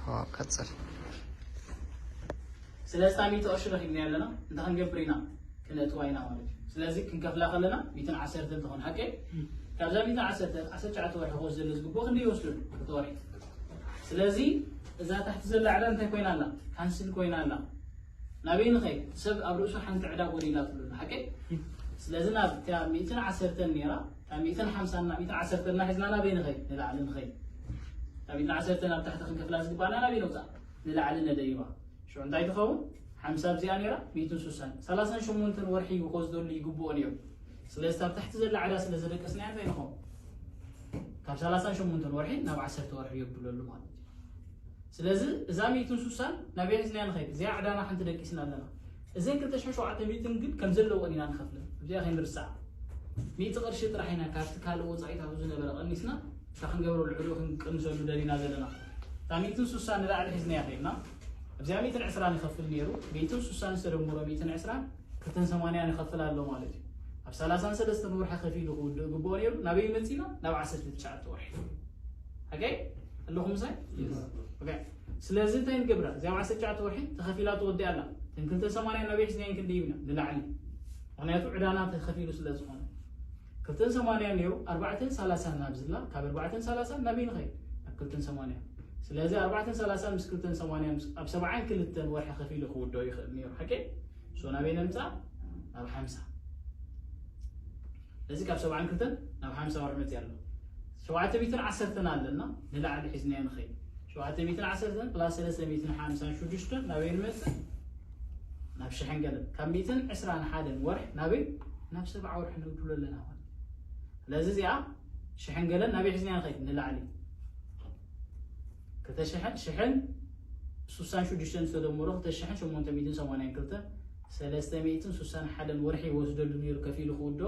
اه، ቀጽል። ስለዚ እታ ሚእቲ ቅርሺ ረኺብና ኣለና እንታይ ክንገብር ኢና? ክነእትዋ ኢና ማለት እዩ። ስለዚ ክንከፍላ ከለና ሚእትን ዓሰርተን ትኾን ሓቀይ። ካብዛ ሚእትን ዓሰርተን ዓሰርተ ትሽዓተ ወርሒ ክወስደሉ ዝግብኦ ክንደይ ይወስደሉ? ክልተ ወርሒ። ስለዚ እዛ ታሕቲ ዘላ ዕዳ እንታይ ኮይና ኣላ? ካንስል ኮይና ኣላ። ናበይ ንኸይድ? ሰብ ኣብ ርእሱ ሓንቲ ዕዳ ጎዲላ ትብሉ ሓቀይ። ስለዚ ናብ እታ ሚእትን ዓሰርተን ነይራ እታ ሚእትን ሓምሳን ሚእትን ዓሰርተን ሒዝና ናበይ ንኸይድ? ንላዕሊ ንኸይድ። እታ ሚእትን ዓሰርተን ኣብ ታሕቲ ክንከፍላ ዝግባና ናበይ ነውፃ? ንላዕሊ ነደይባ። ሽዑ እንታይ ትኸውን? ሓምሳ ኣብዚኣ ነይራ ሚእትን ስሳን ሰላሳን ሸሞንተን ወርሒ ክወስደሉ ይግብኦ ነይሩ። ስለዚ ኣብ ታሕቲ ዘላ ዕዳ ስለ ዘደቀስናያ እንታይ ንኸውን? ካብ ሰላሳን ሸሞንተን ወርሒ ናብ ዓሰርተ ወርሒ የብለሉ ማለት እዩ። ስለዚ እዛ ሚእትን ስሳን ናበይ ሒዝናያ ንኸይድ? እዚኣ ዕዳና ሓንቲ ደቂስና ኣለና። እዘን ክልተ ሽሕን ሸውዓተ ሚእትን ግን ከም ዘለወን ኢና ንኸፍለን። እዚኣ ከይንርስዓ። ሚእቲ ቅርሺ ጥራሕ ኢና ካብቲ ካልእ ወፃኢታት ዝነበረ ቀኒስና እታ ክንገብረሉ ዕድኡ ክንቅንሰሉ ደሊና ዘለና። እታ ሚእትን ስሳን ንላዕሊ ሒዝናያ ከይድና ኣብዚኣ ሚእትን ዕስራን ይኸፍል ነይሩ። ሚእትን ስሳን ዝተደምሮ ሚእትን ዕስራን ክልተን ሰማንያን ይኸፍል ኣሎ ማለት እዩ። ኣብ ሰላሳን ሰለስተን ወርሒ ከፊሉ ክውድእ ግብኦ ነይሩ። ናበይ መፂና? ናብ ዓሰርተ ትሽዓተ ወርሒ። ኦኬ ኣለኹም ምሳይ? ኦኬ። ስለዚ እንታይ ንገብራ? እዚኣ ኣብ ዓሰርተ ትሽዓተ ወርሒ ተኸፊላ ተወዲኣ ኣላ። እተን ክልተ ሰማንያ ናበይ ሒዝናየን ክንደይ ኢና? ንላዕሊ። ምኽንያቱ ዕዳና ተኸፊሉ ስለ ዝኾነ። ክልተን ሰማንያ ነይሩ፣ ኣርባዕተን ሰላሳን ናብ ዝላ፣ ካብ ኣርባዕተን ሰላሳን ናበይ ንኸይድ? ናብ ክልተን ሰማንያ። ስለዚ ኣርባዕተን ሰላሳን ምስ ክልተን ሰማንያን ምስ ኣብ ሰብዓን ክልተን ወርሒ ከፊሉ ክውደኦ ይኽእል ነይሩ። ሓቂ? ሶ ናበይ ነምጻ? ናብ ሓምሳ። ስለዚ ካብ ሰብዓን ክልተን ናብ ሓምሳ ወርሒ መጽእ ኣሎ። ሸውዓተ ሚእትን ዓሰርተን ኣለና፣ ንላዕሊ ሒዝናዮ ንኸይድ። ሸውዓተ ሚእትን ዓሰርተን ፕላስ ሰለስተ ሚእትን ሓምሳን ሽዱሽተን ናበይ ንመጽእ? ናብ ሽሕን ገለን። ካብ ሚእትን ዕስራን ሓደን ወርሒ ናበይ? ናብ ሰብዓ ወርሒ ንብድሎ ኣለና ማለት እዩ። ስለዚ እዚኣ ሽሕን ገለን ናበይ ሒዝናዮ ንኸይድ? ንላዕሊ። ክልተ ሽሕን፣ ሽሕን ስሳን ሽዱሽተን ዝተደመሮ ክልተ ሽሕን ሸሞንተ ሚእትን ሰማንያን ክልተን፣ ሰለስተ ሚእትን ስሳን ሓደን ወርሒ ይወስደሉ ነይሩ ከፊሉ ክውዶ።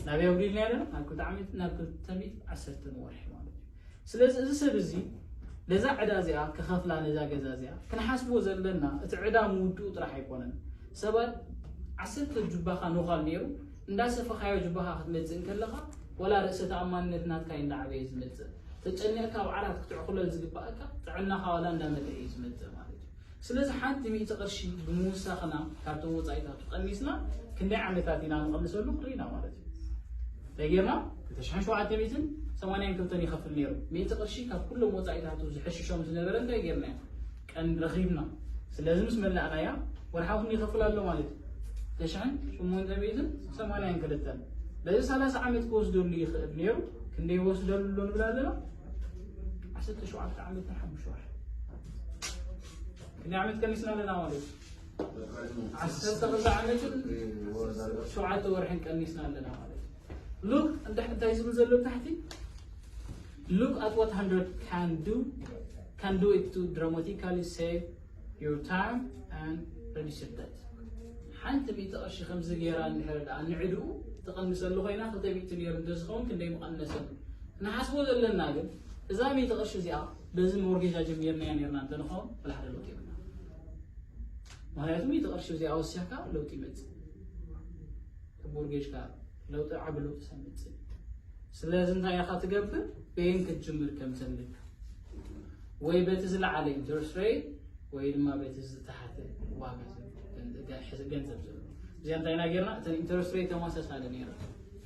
ናበይ ኣውሪድና ኣለና? ናብ ክልተ ዓመት፣ ናብ ክልተ ሚእትን ዓሰርተን ወርሒ ማለት እዩ። ስለዚ እዚ ሰብ እዚ ነዛ ዕዳ እዚኣ ክኸፍላ፣ ነዛ ገዛ እዚኣ ክንሓስቦ ዘለና እቲ ዕዳ ምውድኡ ጥራሕ ኣይኮነን። ሰባት ዓሰርተ ጁባኻ ኖኻል ነይሩ እንዳሰፈኻዮ ጁባኻ ክትመጽእ እንከለኻ ወላ ርእሰ ተኣማንነት ናትካ እዩ እንዳዓበየ ዝመጽእ። ተጨኒቕካ ኣብ ዓራት ክትዕኹለል ዝግባእካ ጥዕናኻ ዋላ እንዳመለአ እዩ ዝመጽእ ማለት እዩ። ስለዚ ሓንቲ ሚእቲ ቅርሺ ብምውሳኽና ካብቶም ወጻኢታቱ ቀኒስና ክንደይ ዓመታት ኢና ንቐንሰሉ ክርኢ ኢና ማለት እዩ። እንታይ ጌርና? ክልተ ሽሕን ሸውዓተ ሚእትን ሰማንያን ክልተን ይኸፍል ነይሩ። ሚእቲ ቅርሺ ካብ ኩሎም ወጻኢታቱ ዝሕሽሾም ዝነበረ እንታይ ጌርና? ቀን ረኺብና። ስለዚ ምስ መላእናያ ወርሓዊ ክንደይ ይኸፍል ኣሎ ማለት እዩ? ክልተ ሽሕን ሸሞንተ ሚእትን ሰማንያን ክልተን። በዚ ሰላሳ ዓመት ክወስደሉ ይኽእል ነይሩ። ክንደይ ይወስደሉ ኣሎ ንብል ኣለና? ዓሰርተ ሸውዓተ ዓመትን ሓሙሽተ ወርሒ። ክንደይ ዓመት ቀኒስና ኣለና ማለት እዩ? ዓሰርተ ክልተ ዓመትን ሸውዓተ ወርሕን ቀኒስና ኣለና ማለት እዩ። ሉክ እንታይ እንታይ ዝብል ዘሎ ታሕቲ? Look at what hundred can do, can do it to dramatically save your time and reduce your debt. ሓንቲ ሚእቲ ቅርሺ ከምዚ ገይራ እንድሕር ደኣ ንዕድኡ ትቐንሰሉ ኮይና ክልተ ሚእቲ ነይሩ እንተዝኸውን ክንደይ ምቐነሰሉ። ንሓስቦ ዘለና ግን እዛ ሚእቲ ቅርሺ እዚኣ በዚ ሞርጌጃ ጀሚርናያ ነርና እንተንኸውን ወላ ሓደ ለውጢ የብልና። ምክንያቱ ሚእቲ ቅርሺ እዚኣ ወሲኽካ ለውጢ ይመጽእ። ሞርጌጅካ ለውጢ ዓቢ ለውጢ ሰምጽእ። ስለዚ እንታይ ኢኻ ትገብር? በየን ክትጅምር ከም ዘለካ ወይ በቲ ዝለዓለ ኢንተረስት ሬት ወይ ድማ በቲ ዝተሓተ ዋጋ ገንዘብ ዘሎ። እዚኣ እንታይ ኢና ጌርና? እተን ኢንተረስት ሬት ተመሳሳሊ ነይራ።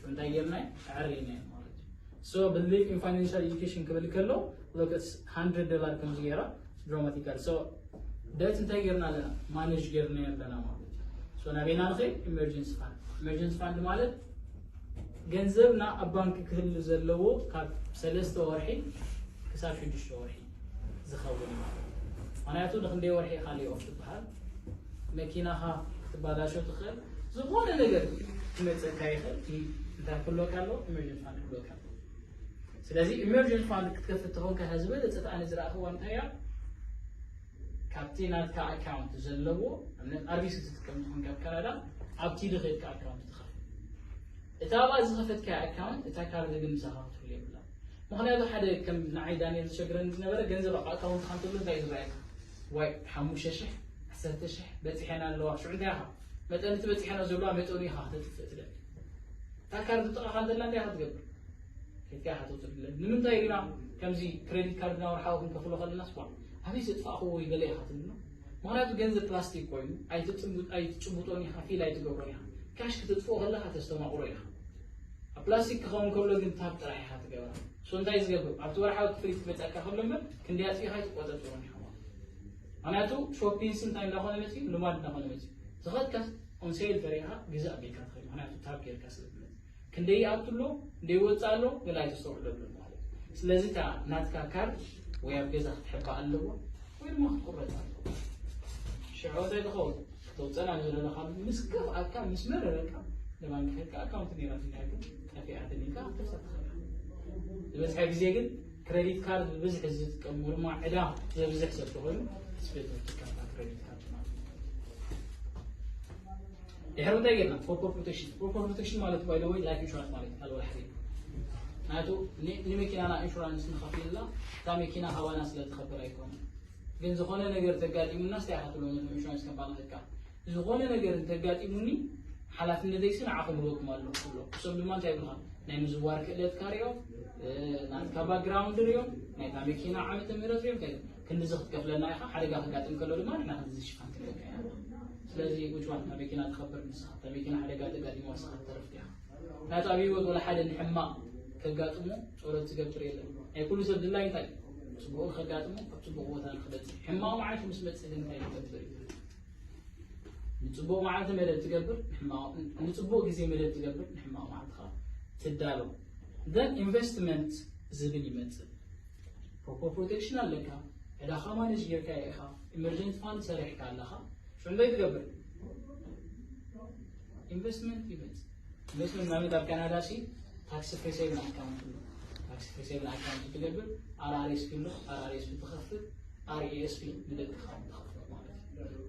እንታይ ጌርና? ኣዕሪና ማለት እዩ። So believe in financial education ክብል ከሎ look at hundred ዶላር ከምዚ ጌራ ድራማቲካል። So ደት እንታይ ጌርና ኣለና? ማኔጅ ጌርና ኣለና ማለት እዩ። So ናበይና ንኸይድ? ኢመርጀንሲ ፋንድ። ኢመርጀንሲ ፋንድ ማለት ገንዘብና ኣብ ባንክ ክህሉ ዘለዎ ካብ ሰለስተ ወርሒ ክሳብ ሽዱሽተ ወርሒ ዝኸውን ማለት እዩ። ምክንያቱ ንክንደይ ወርሒ ኢኻ ሌይ ኦፍ ትበሃል? መኪናኻ ክትባላሾ ትኽእል፣ ዝኾነ ነገር ክመፀካ ይኽእል። እንታይ ክህልወካ ኣለዎ? ኢመርጀንሲ ፋንድ ክህልወካ ኣለዎ። ስለዚ ኢመርጀንሲ ፋንድ ክትከፍት ተኾንካ እያ ዝበለፀት ኣነ ዝረኣኽዋ እንታይ እያ? ካብቲ ናትካ ኣካውንት ዘለዎ ኣብነት ኣርቢሲ ትጥቀም ትኾንካ ኣብ ካናዳ ኣብቲ ድኸድካ ኣካውንት ትኸፍት። እታ ኣብኣ ዝኸፈትካያ ኣካውንት እታ ካርድ ግን ምሳኻ ክትህሉ የብላ። ምክንያቱ ሓደ ከም ንዓይ ዳንኤል ዝሸግረኒ ዝነበረ ገንዘብ ኣብ ኣካውንትካ እንተሎ እንታይ እዩ ዝረኣየካ? ዋይ ሓሙሽተ ሽሕ ዓሰርተ ሽሕ በፂሐን ኣለዋ ሽዑ እንታይ ኢኻ መጠን እቲ በፂሐና ዘለዋ መጠኑ ኢኻ ክተጥፍእ ትደሊ። እታ ካርድ ጥቓኻ እንተላ እንታይ ኢኻ ትገብር? ከይድካ ኢኻ ተውፅእ ትደሊ። ንምንታይ ኢና ከምዚ ክሬዲት ካርድና ወርሓዊ ክንከፍሎ ከለና ስፖርት ኣበይ ዘጥፋእክዎ ወይ ገለ ኢኻ ትብሎ። ምክንያቱ ገንዘብ ፕላስቲክ ኮይኑ ኣይትጥምቡ- ኣይትጭብጦን ኢኻ፣ ፊል ኣይትገብሮን ኢኻ። ካሽ ክትጥፍኦ ከለኻ ተስተማቕሮ ኢኻ። ኣብ ፕላስቲክ ክኸውን ከሎ ግን ታብ ጥራሕ ኢኻ ትገብራ። ሶ እንታይ ዝገብር ኣብቲ ወርሓዊ ክፍሊት ክመፀካ ከሎ እምበር ክንደይ ኣጥፊእካ ኣይትቆፀፅሮን ኢኻ ማለት እዩ። ምክንያቱ ሾፒንስ እንታይ እንዳኾነ መፅዩ፣ ልማድ እንዳኾነ መፅዩ። ዝኸድካስ ኦን ሴል ተሪኻ ግዛእ ቢልካ ትኸይድ፣ ምክንያቱ ታብ ጌርካ ስለ ትመፅእ። ክንደይ ይኣቱ ኣሎ፣ ክንደይ ይወፅእ ኣሎ፣ ገለ ኣይተስተውዕለሉን ማለት እዩ። ስለዚ እታ ናትካ ካርድ ወይ ኣብ ገዛ ክትሕባእ ኣለዎ ወይ ድማ ክትቁረፅ ኣለዎ። ሽዑ እንታይ ትኸውን? ክተውፀና ዝደለኻሉ ምስ ከፍኣካ ምስ መረረካ ንባንክ ከድካ ኣካውንት ነይራትኒ ግን ጠፊኣትኒ ኢልካ ክትከፍታ ትኽእል። ዝበዝሐ ግዜ ግን ክሬዲት ካርድ ብብዝሒ ዝጥቀሙ ድማ ዕዳ ዘብዝሕ ሰብ ተኾይኑ ስፔት ትከፍታ ክሬዲት ካርድ ማለት እዩ። ድሕሪ እንታይ ጌርና ፕሮፐር ፕሮቴክሽን ፕሮፐር ፕሮቴክሽን ማለት ባይ ወይ ላይፍ ኢንሹራንስ ማለት ካልእ ወላ ሓደ ናቱ ንመኪናና ኢንሹራንስ ንኸፍልላ እታ መኪና ሃባና ስለ ትኸብር ኣይኮነ ግን ዝኾነ ነገር ተጋጢሙና ስታይ ኢኻ ትብሎ ነቶም ኢንሹራንስ ከምባና ህካ ዝኾነ ነገር እንተጋጢሙኒ ሓላፍነተይሲ ንዓኹም ሂበኩም ኣለኹ ትብሎ እሶም ድማ እንታይ ይብልኻ ናይ ምዝዋር ክእለትካ ሪኦም ናትካ ባክግራውንድ ሪኦም ናይታ መኪና ዓመተ ምህረት ሪኦም እንታይ ክንድዚ ክትከፍለና ኢኻ ሓደጋ ከጋጥም ከሎ ድማ ንሕና ክንድዚ ሽፋን ክንበካ ኢና ስለዚ ውጭዋን መኪና ትኸብር ንስኻ መኪና ሓደጋ ተጋጢሞ ንስኻ ትተርፍ ዲኻ ናቱ ኣብ ህይወት ወላ ሓደ ንሕማቕ ከጋጥሞ ጸሎት ዝገብር የለን ናይ ኩሉ ሰብ ድላይ እንታይ ጽቡቕ ከጋጥሞ ኣብ ጽቡቕ ቦታ ንክበጽሕ ሕማቕ መዓልቲ ምስ መጽእ ግን እንታይ ይገብር እዩ ንጽቡቕ መዓልቲ መደብ ትገብር ንጽቡቕ ግዜ መደብ ትገብር ንሕማቕ መዓልትኻ ትዳሎ then ኢንቨስትመንት ዝብል ይመጽእ ፕሮፐር ፕሮቴክሽን ኣለካ ዕዳኻ ማነጅ ጌርካ ኢኻ ኢመርጀንሲ ፋንድ ሰሪሕካ ኣለኻ ሽዑ እንታይ ትገብር ኢንቨስትመንት ይመጽእ ኢንቨስትመንት ማለት ኣብ ካናዳ ሲ ታክስ ፍሪ ሴቪንግ ኣካውንት ኣሎ ታክስ ፍሪ ሴቪንግ ኣካውንት ትገብር ኣርኣርኤስፒ ኣሎ ኣርኣርኤስፒ ትኸፍት ኣርኢኤስፒ ንደቅኻ ትኸፍሎ ማለት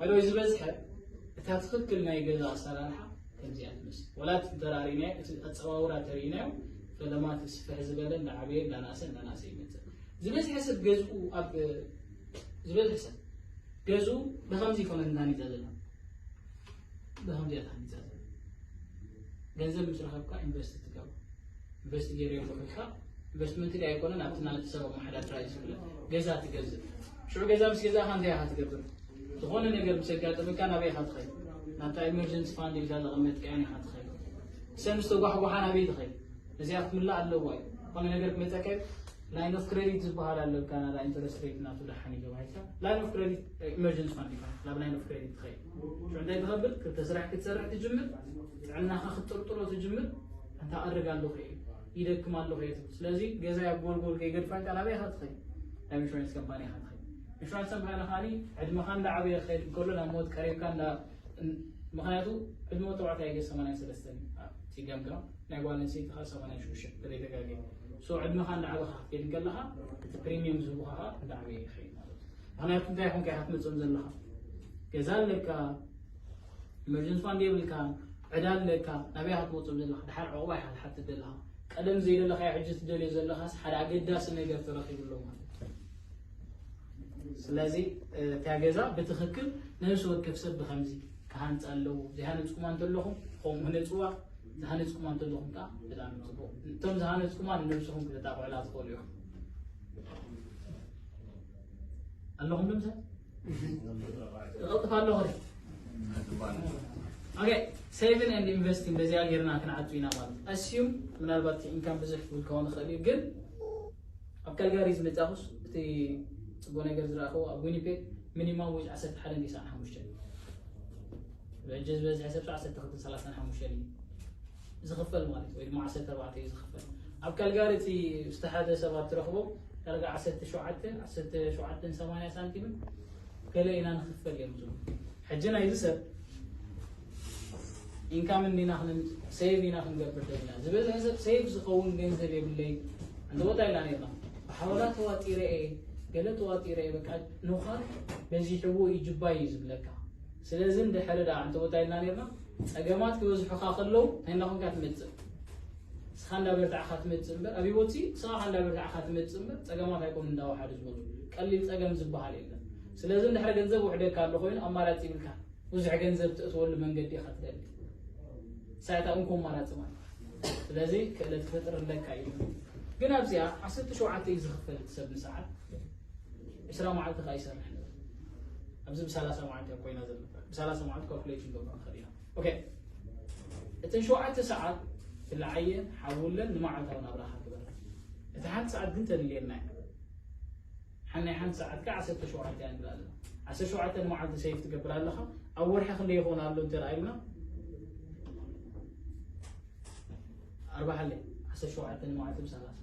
እዩ ዝበዝሐ እታ ትኽክል ናይ ገዛ ኣሰራርሓ ከምዚኣ ትመስል ወላ ተራሪናዮ እቲ ኣፀዋውራ ተሪኢናዮ ፈለማት ስፍሕ ዝበለ እንዳዓበየ እንዳናእሰ እንዳናእሰ ይመፅእ ዝበዝሐ ሰብ ገዝኡ ኣብ ዝበዝሐ ሰብ ገዝኡ ብከምዚ ይኮነ እንዳኒዛ ዘላ ብከምዚ እያ ተሃኒፃ ዘላ ገንዘብ ምስ ረኸብካ ኢንቨስት ትገብር ኢንቨስት ገይረ ኣለኹ ኢልካ ኢንቨስትመንት ዲ ኣይኮነን ኣብቲ ናቲ ሰብ ኣመሓዳድራ እዩ ዝብለ ገዛ ትገዝእ ሽዑ ገዛ ምስ ገዛእካ እንታይ ኢኻ ትገብር ዝኾነ ነገር ምስ ኣጋጠመካ ናበይ ኢኻ ትኸይድ ናብታ ኢመርጀንሲ ፋንድ ኢልካ ዘቐመጥካያን ኢኻ ትኸይድ ሰብ ምስ ተጓሕጓሓ ናበይ ትኸይድ እዚኣ ክትምላእ ኣለዋ እዩ ዝኾነ ነገር ክመፀካ እዩ line of credit ዝበሃል ኣሎ ካናዳ interest rate ናቱ ደሓን እዩ ተባሂልካ line of credit emergency fund ይበሃል ናብ line of credit ትኸይድ ሽዑ እንታይ ትኸብል ክልተ ስራሕ ክትሰርሕ ትጅምር ጥዕናኻ ክትጥርጥሮ ትጅምር ኣንታ ኣርግ ኣለኹ እየ ይደክም ኣለኹ እየ ትብል ስለዚ ገዛይ ኣብ ጎልጎል ከይገድፋ ኢልካ ናበይ ኢኻ ትኸይድ ናብ ኢንሹራንስ ካምፓኒ ኢኻ ትኸይድ ኢንሹራንስ ካምፓኒ ኻኒ ዕድመኻ እንዳዓበየ ክኸይድ እንከሎ ናብ ሞት ቀሪብካ እንዳ ምኽንያቱ ዕድመ ተባዕታይ ገ ሰማንያን ሰለስተን እዩ እቲ ገምግም ናይ ጓል ኣንስተይቲ ኸዓ ሰማንያን ሽዱሽተ ተዘይተጋግየ so ዕድመኻ እንዳዓበኻ ክትከይድ እንከለኻ እቲ ፕሪሚየም ዝህቡኻ ኸዓ እንዳዓበየ ይኸይድ ማለት እዩ ምኽንያቱ እንታይ ኹንካ ኢኻ ትመፅኦም ዘለኻ ገዛ ኣለካ ኢመርጀንሲ ፋንድ የብልካ ዕዳ ኣለካ ናበይ ኢኻ ትመፅኦም ዘለኻ ድሓር ዕቑባ ኢኻ ትሓትት ዘለኻ ቀደም ዘይደለኻዮ ሕጂ ትደልዮ ዘለኻስ ሓደ ኣገዳሲ ነገር ተረኺቡ ኣሎ ማለት እዩ ስለዚ እታ ገዛ ብትኽክል ነብሲ ወከፍ ሰብ ብኸምዚ ክሃንፃ ኣለዎ ዘይሃነፅኩማ እንተለኹም ከምኡ ህነፅዋ ዝሃነፅኩማ እንተለኹም ከዓ ብጣዕሚ ፅቡቕ እቶም ዝሃነፅኩማ ንነብስኹም ክተጣቕዑላ ትኽእሉ ኢኹም ኣለኹም ዶ ምሳይ እቐልጥፍ ኣለኹ ኦኬ saving and investing በዚኣ ጌርና ክንዓቱ ኢና ማለት ኣስዩም ምናልባት ኢንካም ብዙሕ ክብል ክኸውን ይኽእል እዩ ግን ኣብ ካልጋሪ ዝመፃኹስ እቲ ፅቡቅ ነገር ዝረእኽዎ ኣብ ዊኒፔግ ሚኒማም ዌጅ ዓሰርተ ሓደ ዲሳን ሓሙሽተ ሕጂ ዝበዝሐ ሰብ ዓሰርተ ክልተ ሰላሳን ሓሙሽተ እዩ ዝኽፈል ማለት ወይ ድማ ዓሰርተ ኣርባዕተ እዩ ዝኽፈል ኣብ ካልጋሪ እቲ ዝተሓተ ሰባት ትረኽቦ ዳርጋ ዓሰርተ ሸውዓተ ዓሰርተ ሸውዓተ ሰማንያ ሳንቲምን ገለ ኢና ንኽፈል እዮም ዝብሉ ሕጂ ናይዚ ሰብ ኢንካም እንዲና ክንምፅ ሴቭ ኢና ክንገብር ደሊና ዝበዝሐ ሰብ ሴቭ ዝኸውን ገንዘብ የብለይ እንተ ቦታ ኢልና ነርና ብሓወላ ተዋጢረ እየ ገለ ተዋጢረ እየ በቃ ኖኻር በዚሕዎ እዩ ጅባይ እዩ ዝብለካ ስለዚ እንድሕሪ ደኣ እንተ ቦታ ኢልና ነርና ጸገማት ክበዝሑኻ ከለዉ እንታይ እናኾንካ ትመጽእ ንስኻ እንዳበርታዕኻ ትመጽእ እምበር ኣብ ህይወትሲ ንስኻ እንዳበርታዕኻ ትመጽእ እምበር ጸገማት ኣይኮኑ እንዳወሓዱ ዝመፁ ቀሊል ጸገም ዝበሃል የለን ስለዚ እንድሕሪ ገንዘብ ውሕደካ ኣሎ ኮይኑ ኣማራፂ ይብልካ ብዙሕ ገንዘብ ትእትወሉ መንገዲ ኢኻ ትደሊ ሳያታ እንኮ ኣማራፂ ማለት ስለዚ ክእለት ክፈጥር ኣለካ እዩ ግን ኣብዚኣ ዓሰርተ ሸውዓተ እዩ ዝኽፈል ሰብ ንሰዓት ዕስራ መዓልቲ ከዓ ይሰርሕ ነበር። ኣብዚ ብሰላሳ መዓልቲ እያ ኮይና ዘሎ። ብሰላሳ መዓልቲ ካልኩሌት ንገብሮ ንኽእል ኢና። ኦኬ፣ እተን ሸውዓተ ሰዓት ብልዓየን ሓውለን ንመዓልታዊ ናብራኻ ግበር። እቲ ሓንቲ ሰዓት ግን ተድልየና እያ። ሓናይ ሓንቲ ሰዓት ከዓ ዓሰርተ ሸውዓተ እያ ንብል ኣለና። ዓሰርተ ሸውዓተ ንመዓልቲ ሴፍ ትገብር ኣለኻ። ኣብ ወርሒ ክንደይ ይኾን ኣሎ እንተረኣዩና ኣርባሓለ ዓሰርተ ሸውዓተ ንመዓልቲ ብሰላሳ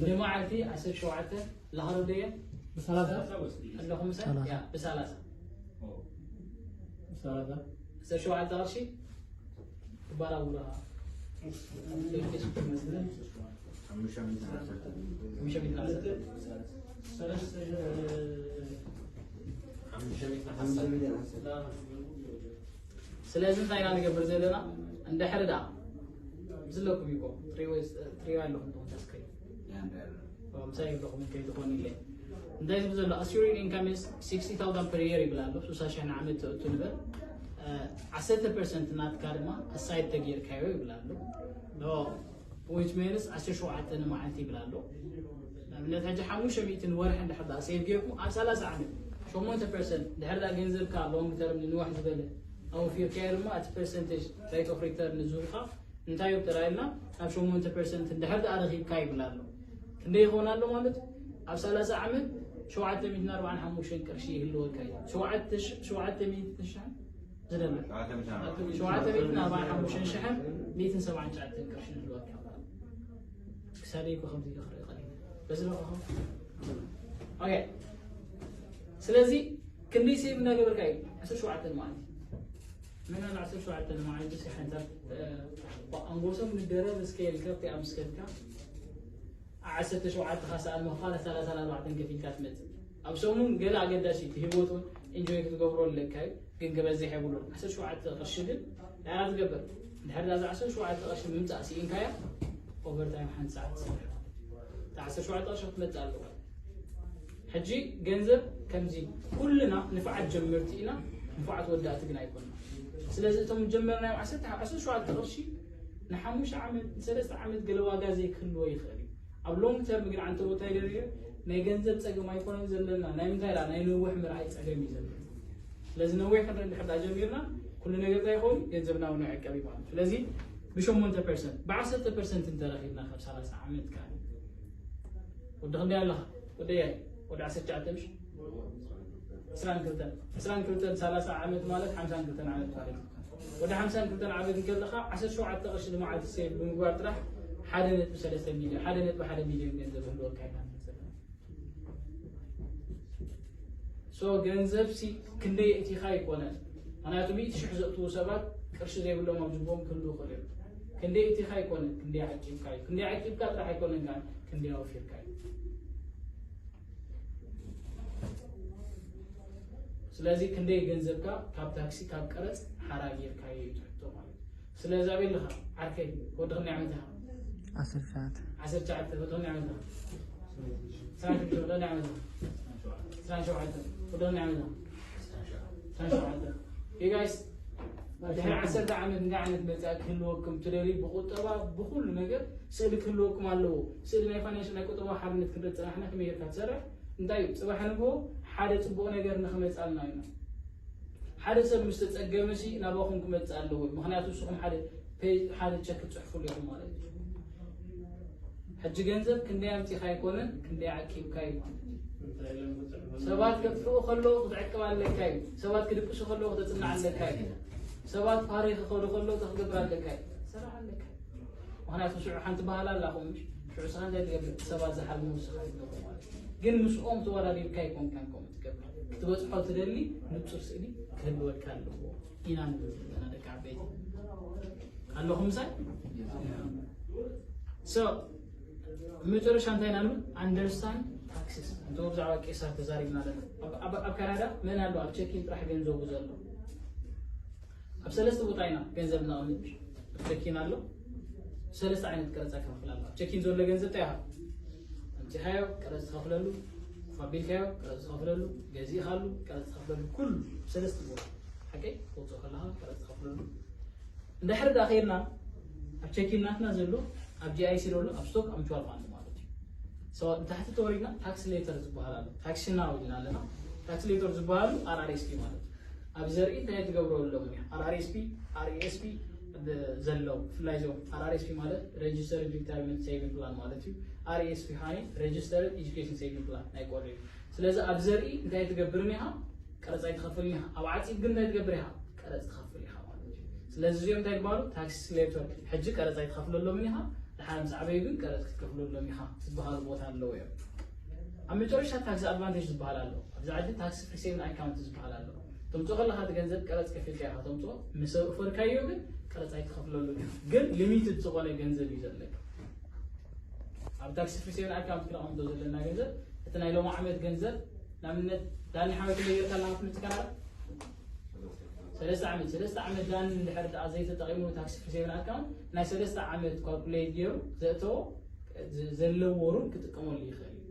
ንመዓልቲ ዓሰርተ ሸውዓተ ለኸረደየ ኣለኹም ምሳይ ያ ብሰላሳ ዓሰርተ ሸውዓተ ቅርሺ ትባራውራ ስለዚ እንታይ ኢና ንገብር ዘለና? እንድሕር ደኣ ዝለኩም ይኮ ትሪዮ ኣለኹም ተስከይ ምሳይ ኣለኹም ከይትኾን ኢለ እንታይ ዝብል ዘሎ assuming income is sixty thousand per year ይብል ኣሎ። ስሳ ሽሕ ንዓመት ተእቱ ንበል። ዓሰርተ ፐርሰንት ናትካ ድማ ኣሳይድ ተጌርካዮ ይብል ኣሎ። Which means ዓሰርተ ሸውዓተ ንመዓልቲ ይብል ኣሎ። ንኣብነት ሕጂ ሓሙሽተ ሚእቲ ንወርሒ እንድሕር ደኣ ሴቭ ጌርኩም ኣብ ሰላሳ ዓመት ሸሞንተ ፐርሰንት እንድሕር ደኣ ገንዘብካ ሎንግ ተርም ንንውሕ ዝበለ ኣውፊርካዮ ድማ እቲ ፐርሰንቴጅ ሬት ኦፍ ሪተርን ዝህብካ እንታይ እዩ ተራይልና ናብ ሸሞንተ ፐርሰንት እንድሕር ደኣ ረኺብካ ይብል ኣሎ። ክንደይ ይኸውን ኣሎ ማለት ኣብ ሰላሳ ዓመት ሸውዓተ ሚእትን ኣርባዓን ሓሙሽተን ቅርሺ ይህልወካ እዩ። ሸውዓተ ሚእትን ሽሕን ዝደለ ሸውዓተ ሚእትን ኣርባዓን ሓሙሽተን ሽሕን ሚእትን ሰብዓን ትሽዓተን ቅርሺ ይህልወካ። ክሳደይ እኮ ከምዚ ክርኢ ቀሊል በዚ ረኸኹ ኦኬ ስለዚ ክንደይ ሴቭ እናገበርካ እዩ ዓሰርተ ሸውዓተ ማለት እዩ መናን ዓሰርተ ሸውዓተ ማለት እዩ ሓንሳብ ኣንጎሶም ንደረብ እስከ የልከብ ኣብ ስከድካ ዓሰርተ ሸውዓተ ካሳኣል ምኽፋል ሰላሳ ኣርባዕተ ከፊልካ ትመፅእ ኣብ ሰሙን ገለ ኣገዳሲ እቲ ህይወት እውን ኢንጆይ ክትገብሮ ኣለካ እዩ ግን ክበዝሕ የብሉን ዓሰርተ ሸውዓተ ቅርሺ ግን ናያ ትገብር እንድሕር ዛ ዓሰርተ ሸውዓተ ቅርሺ ምምፃእ ስኢንካያ ኦቨርታይም ሓንቲ ሰዓት ትሰርሕ እታ ዓሰርተ ሸውዓተ ቅርሺ ክትመፅእ ኣለዋ ሕጂ ገንዘብ ከምዚ ኩልና ንፍዓት ጀመርቲ ኢና ንፍዓት ወዳእቲ ግን ኣይኮንና ስለዚ እቶም ጀመርናዮም ዓሰርተ ዓሰርተ ሸውዓተ ቅርሺ ንሓሙሽተ ዓመት ንሰለስተ ዓመት ገለ ዋጋ ዘይክህልዎ ይኽእል እዩ ኣብ ሎንግ ተርም ግን ዓንተ ቦታ ይደርዮ ናይ ገንዘብ ፀገም ኣይኮነን ዘለና ናይ ምንታይ ዳ ናይ ነውሕ ምርኣይ ፀገም እዩ ዘለና ስለዚ ነዊሕ ክንርኢ እንድሕር ዳ ጀሚርና ኩሉ ነገር እንታይ ይኸውን ገንዘብና እውን ይዕቀብ እዩ ማለት ስለዚ ብሸሞንተ ፐርሰንት ብዓሰርተ ፐርሰንት እንተረኺብና ካብ ሰላሳ ዓመት ካል ወዲ ክንደይ ኣለኻ ወደያይ ወዲ ዓሰርተ ትሽዓተ ምሽ ዕስራን ክልተን ዕስራን ክልተን ሰላሳ ዓመት ማለት ሓምሳን ክልተን ዓመት ማለት እዩ ወዲ ሓምሳን ክልተን ዓመት እንከለኻ ዓሰርተ ሸውዓተ ቅርሺ ልምዓት ሴቭ ብምግባር ጥራሕ ሓደ ነጥቢ ሰለስተ ሚልዮን ሓደ ነጥቢ ሓደ ሚልዮን ገንዘብ ህልወካ ኢና ንብል ዘለና so ገንዘብ ሲ ክንደይ የእቲኻ ኣይኮነን ምክንያቱ ሚእቲ ሽሕ ዘእትዉ ሰባት ቅርሺ ዘይብሎም ኣብ ጅቦም ክህልዉ ይኽእሉ እዮም ክንደይ የእቲኻ ኣይኮነን ክንደይ ዓቂብካ እዩ ክንደይ ዓቂብካ ጥራሕ ኣይኮነን ግን ክንደይ ኣውፊርካ እዩ ስለዚ ክንደይ ገንዘብካ ካብ ታክሲ ካብ ቀረፅ ሓራ ጌርካዮ እዩ ትሕቶ ማለት እዩ ስለዚ ኣበይ ኣለኻ ዓርከይ ወዲ ክንደይ ዓመት ኢኻ ዓሰርተ ትሽዓተ ዓሰርተ ትሽዓተ ወዲ ክንደይ ዓመት ኢኻ ዕስራን ሸውዓተ ወዲ ክንደይ ዓመት ኢኻ ዕስራን ሸውዓተ ወዲ ክንደይ ዓመት ኢኻ ዕስራን ሸውዓተ you guys ድሕሪ ዓሰርተ ዓመት እንታይ ዓይነት መፅኣ ክህልወኩም ትደልዩ ብቁጠባ ብኩሉ ነገር ስእሊ ክህልወኩም ኣለዎ ስእሊ ናይ ፋይናንሽል ናይ ቁጠባ ሓርነት ክንርኢ ፅናሕና ከመይ ጌርካ ትሰርሕ እንታይ እዩ ፅባሕ ንግሆ ሓደ ፅቡቅ ነገር ንክመፅኣልና ኢና ሓደ ሰብ ምስ ተፀገመ ሲ ናባኹም ክመፅእ ኣለዎ ምክንያቱ ንስኹም ሓደ ሓደ ቸክ ትፅሕፉሉ ኢኹም ማለት እዩ ሕጂ ገንዘብ ክንደይ ኣምፂኻ ኣይኮነን ክንደይ ዓቂብካ እዩ ማለት እዩ ሰባት ከጥፍኡ ከለዉ ክትዕቅብ ኣለካ እዩ ሰባት ክድቅሱ ከለዉ ክተፅናዕ ኣለካ እዩ ሰባት ፓሪ ክኸዱ ከለዉ ተክገብር ኣለካ እዩ ሰራሕ ኣለካ እዩ ምክንያቱ ሽዑ ሓንቲ ባህል ኣላ ከምሽ ሽዑ ስኻ እንታይ ትገብር ሰባት ዝሓልሙ ንስኻ ትገብር ማለት እዩ ግን ምስኦም ተወዳዲርካ ኣይኮንካን ከምኡ ትገብር ክትበፅሖ ትደሊ ንፁር ስእሊ ክህልወካ ኣለዎ ኢና ንብል ዘለና ደቂ ዓበይቲ ኣለኹም ምሳይ so መጨረሻ እንታይ ኢና ንብል understand taxes እንተ ብዛዕባ ቄሳር ተዛሪብና ኣለና ኣብ ካናዳ መን ኣሎ ኣብ ቸኪን ጥራሕ ገንዘቡ ዘሎ ኣብ ሰለስተ ቦታ ኢና ገንዘብ እናቕምጥ ቸኪን ኣሎ ሰለስተ ዓይነት ቀረፃ ከፍል ኣሎ ኣብ ቸኪን ዘሎ ገንዘብ እንታይ ኢኻ ኣምፂኻዮ ቀረፅ ትኸፍለሉ ፋቢልካዮ ቀረፅ ትኸፍለሉ ገዚእኻሉ ቀረፅ ትኸፍለሉ ኩሉ ሰለስተ ቦታ ሓቀይ ተውፅኦ ከለኻ ቀረፅ ትኸፍለሉ እንድሕር ዳ ከይድና ኣብ ቸኪን ናትና ዘሎ ኣብ ጂኣይሲ ዘሎ ኣብ ስቶክ ኣብ ሚቹዋል ፋንድ ማለት እዩ። ንታሕቲ ተወሪድና ታክስ ሌተር ዝበሃል ኣሎ። ታክሲ ናው ኢልና ኣለና። ታክስ ሌተር ዝበሃሉ ኣርኣርኤስፒ ማለት እዩ። ኣብ ዘርኢ እንታይ ትገብሮ ኣለዎም እዮም? ኣርኣርኤስፒ፣ ኣርኢኤስፒ ዘለዉ፣ ብፍላይ እዚኦም ኣርኣርኤስፒ ማለት ሬጅስተርድ ሪታይርመንት ሴቪንግ ፕላን ማለት እዩ። ኣርኢኤስፒ ሃኒ ሬጅስተርድ ኤጁኬሽን ሴቪንግ ፕላን ናይ ቆልዑ እዩ። ስለዚ ኣብ ዘርኢ እንታይ ትገብርን ኢኻ? ቀረፃ ኣይትኸፍልን ኢኻ። ኣብ ዓፂድ ግን እንታይ ትገብር ኢኻ? ቀረፅ ትኸፍል ኢኻ ማለት እዩ። ስለዚ እዚኦም እንታይ ይባሉ? ታክስ ሌተር። ሕጂ ቀረፃ ኣይትኸፍለሎምን ኢኻ። ድሓር ምስ ዓበዩ ግን ቀረፅ ክትከፍለሎም ኢኻ ዝበሃሉ ቦታ ኣለዉ እዮም። ኣብ መጨረሻ ታክስ ኣድቫንቴጅ ዝበሃል ኣሎ። ኣብዚ ዓዲ ታክስ ፍሪ ሴቪንግ ኣካውንት ዝበሃል ኣሎ። ተምፅኦ ከለኻ እቲ ገንዘብ ቀረፅ ከፊልካ ኢኻ ተምፅኦ። ምስ ኣውፈርካዮ ግን ቀረፅ ኣይትኸፍለሉ ኢኻ። ግን ሊሚትድ ዝኾነ ገንዘብ እዩ ዘለካ። ኣብ ታክስ ፍሪ ሴቪንግ ኣካውንት ክነቐምጦ ዘለና ገንዘብ እቲ ናይ ሎሚ ዓመት ገንዘብ ንኣብነት ዳኒ ሓወይ ክንደይ ጌርካ ኣለኻ ትምልስ ከናዳ? ሰለስተ ዓመት። ሰለስተ ዓመት ዳኒ እንድሕር ደኣ ዘይተጠቒሙ ታክስ ፍሪ ሴቪንግ ኣካውንት ናይ ሰለስተ ዓመት ካልኩሌት ገይሩ ዘእተዎ ዝ- ዘለዎ ሩም ክጥቀመሉ ይኽእል እዩ።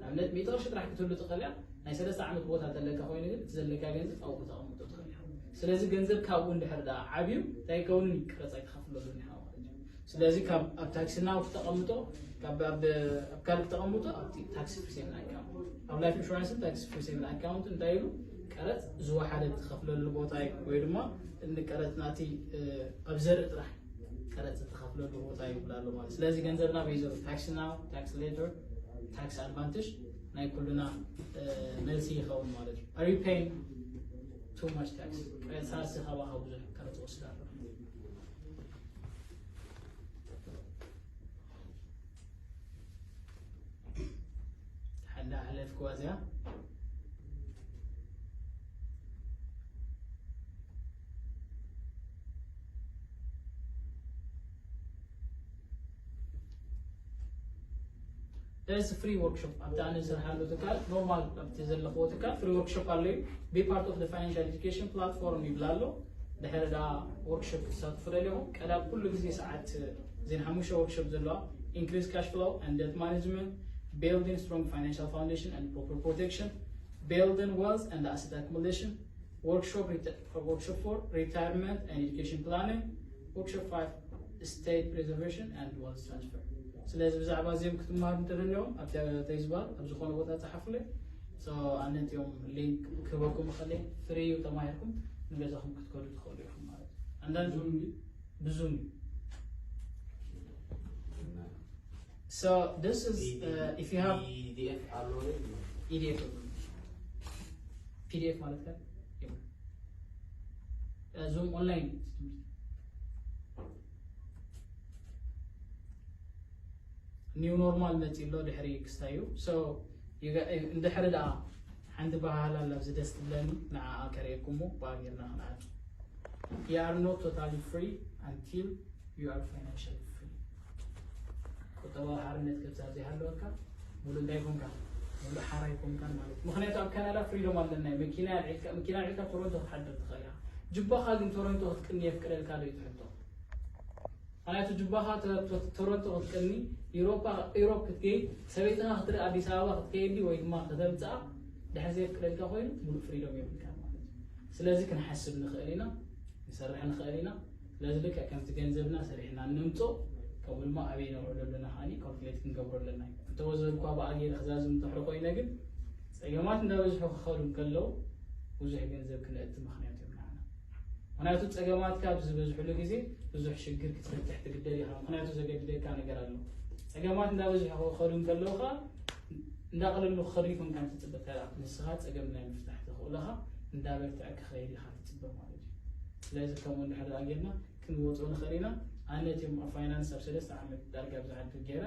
ንኣብነት ሚእቲ ቅርሺ ጥራሕ ክትህሉ ትኽእል እያ። ናይ ሰለስተ ዓመት ቦታ ተለካ ኮይኑ ግን እቲ ዘለካ ገንዘብ ኣብኡ ከተቐምጦ ትኽእል እያ። ስለዚ ገንዘብ ካብኡ እንድሕር ደኣ ዓብዩ እንታይ ከውንን እዩ? ቀረፃ ኣይትኸፍለሉን ኢኻ ማለት እዩ። ስለዚ ካብ ኣብ ታክሲ ናው ክተቐምጦ ካብ ኣብ ኣብ ካልእ ክተቐምጦ ኣብቲ ታክሲ ፍሪ ሴቪንግ ኣካውንት ኣብ ላይፍ ኢንሹራንስን ታክሲ ፍሪ ሴቪንግ ኣካውንት እንታይ ኢሉ ቀረፅ ዝወሓደ ትኸፍለሉ ቦታ እዩ። ወይ ድማ እንቀረፅ ናቲ ኣብ ዘርኢ ጥራሕ ቀረፅ ትኸፍለሉ ቦታ ይብላ ኣሎ ማለት። ስለዚ ገንዘብና በይ ዘሎ? ታክሲ ናው፣ ታክሲ ሌተር፣ ታክሲ ኣድቫንቴጅ ናይ ኩሉና መልሲ ይኸውን ማለት እዩ። Are you paying too much tax? ሳሲ ካባኻ ብዙሕ ቀረፅ ወስድ ኣሎ። ሓላ ሓለፍክዋ እዚኣ። There's free workshop ኣብቲ ኣነ ዝሰርሓሉ ትካል ኖርማል ኣብቲ ዘለኽዎ ትካል ፍሪ ወርክሾፕ ኣሎ እዩ። Be part of the financial education platform ይብል ኣሎ። ድሕሪ ዳ ወርክሾፕ ክትሳትፉ ደሊኹም ቀዳም ኩሉ ግዜ ሰዓት እዚን ሓሙሽተ ወርክሾፕ ዘለዋ increase cash flow and debt management, building strong financial foundation and proper protection, building wealth and asset accumulation, workshop reti- workshop four retirement and education planning, workshop five estate preservation and wealth transfer። ስለዚ ብዛዕባ እዚኦም ክትመሃሩ እንተደለኹም ኣብ ተይዝባል ኣብ ዝኾነ ቦታ ጸሓፉለይ። ኣነ እቲኦም ሊንክ ክህበኩም እኽእል ፍሪ እዩ። ተማሂርኩም ንገዛኹም ክትከዱ ትኽእሉ ኢኹም ማለት እዩ። ኣንዳንድ ብዙም እዩ። So this is uh, if you have ፒዲኤፍ ኣሎ ወይ? ኢዲኤፍ ፒዲኤፍ ማለት ከ እዞም ኦንላይን ኒው ኖርማል መፂ ኣሎ ድሕሪ ክስታዩ። እንድሕሪ ደኣ ሓንቲ ባህሃል ኣላ ኣብዚ ደስ ትብለኒ ንዓኣ ከርእየኩሞ ብኣ ጌርና ክንዓት። You are not totally free until you are financially free። ቁጠባዊ ሓርነት ከብዛ ዘይሃለወካ ሙሉ እንታይ ኮንካ? ሙሉ ሓራ ኣይኮንካን ማለት እዩ። ምክንያቱ ኣብ ካናዳ ፍሪዶም ኣለና እዩ። መኪና ኣልዒልካ መኪና ኣልዒልካ ቶሮንቶ ክትሓድር ትኽእል ኢኻ። ጅባኻ ግን ቶሮንቶ ክትቅኒ የፍቅደልካ ዶ እዩ ትሕቶ? ምክንያቱ ጅባኻ ተ- ተ- ቶሮንቶ ክትቅኒ ኢሮፓ ኢሮፕ ክትከይድ ሰበይትኻ ክትርኢ ኣዲስ ኣበባ ክትከይድ ወይ ድማ ከተምፅኣ ድሕር ዘየፍቅደልካ ኮይኑ ሙሉእ ፍሪዶም የብልካ ማለት እዩ። ስለዚ ክንሓስብ ንኽእል ኢና፣ ንሰርሕ ንኽእል ኢና። ስለዚ ልክዕ ከምቲ ገንዘብና ሰሪሕና እነምፅኦ ከምኡ ድማ ኣበይ ነውዕሎ ኣለና ከዓኒ ካልኩሌት ክንገብሮ ኣለና እዩ። እንተወዘድኳ ብኣ ገይረ ክዛዝም እንተሕሪ ኮይነ ግን ፀገማት እንዳበዝሑ ክኸዱ እንከለዉ ብዙሕ ገንዘብ ክነእቲ ምኽንያት እዮም ንዓና። ምክንያቱ ፀገማትካ ኣብ ዝበዝሕሉ ግዜ ብዙሕ ሽግር ክትፈትሕ ትግደድ ኢኻ። ምክንያቱ ዘገድደካ ነገር ኣሎ። ፀገማት እንዳበዝሑ ክኸዱ እንከለዉ ከዓ እንዳቐለሉ ክኸዱ ይኹን ከም ትፅበ ተራ ንስኻ ፀገም ናይ ምፍታሕ ተኽእሎኻ እንዳበርትዐ ክኸይድ ኢኻ ትፅበ ማለት እዩ። ስለዚ ከምኡ እንድሕር ደኣ ጌርና ክንወፅኦ ንኽእል ኢና። ኣነ እቲኦም ኣብ ፋይናንስ ኣብ ሰለስተ ዓመት ዳርጋ ኣብዚ ዓዲ ገይረ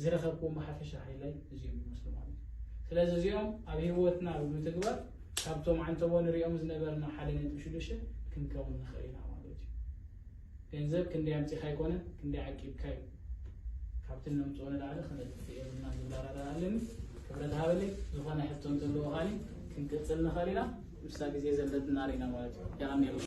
ዝረኸብክዎም ብሓፈሻ ሃይላይ እዚኦም ይመስሉ ማለት እዩ። ስለዚ እዚኦም ኣብ ህይወትና ብምትግባር ካብቶም ዓንተቦ ንሪኦም ዝነበርና ሓደ ነጥቢ ሽዱሽተ ክንከውን ንኽእል ኢና ማለት እዩ። ገንዘብ ክንደይ ኣምፂኻ ኣይኮነን ክንደይ ዓቂብካ እዩ። ካብቲ ነምፅኦ ንላዕሊ ክነጥፍ የብልና ዝብል ኣረዳድኣ ኣለኒ። ክብረት ሃበለይ። ዝኾነ ሕቶ እንተለዎ ካኒ ክንቅፅል ንኽእል ኢና። ምሳ ግዜ ዘለትና ርኢና ማለት እዩ። የቐንየልና።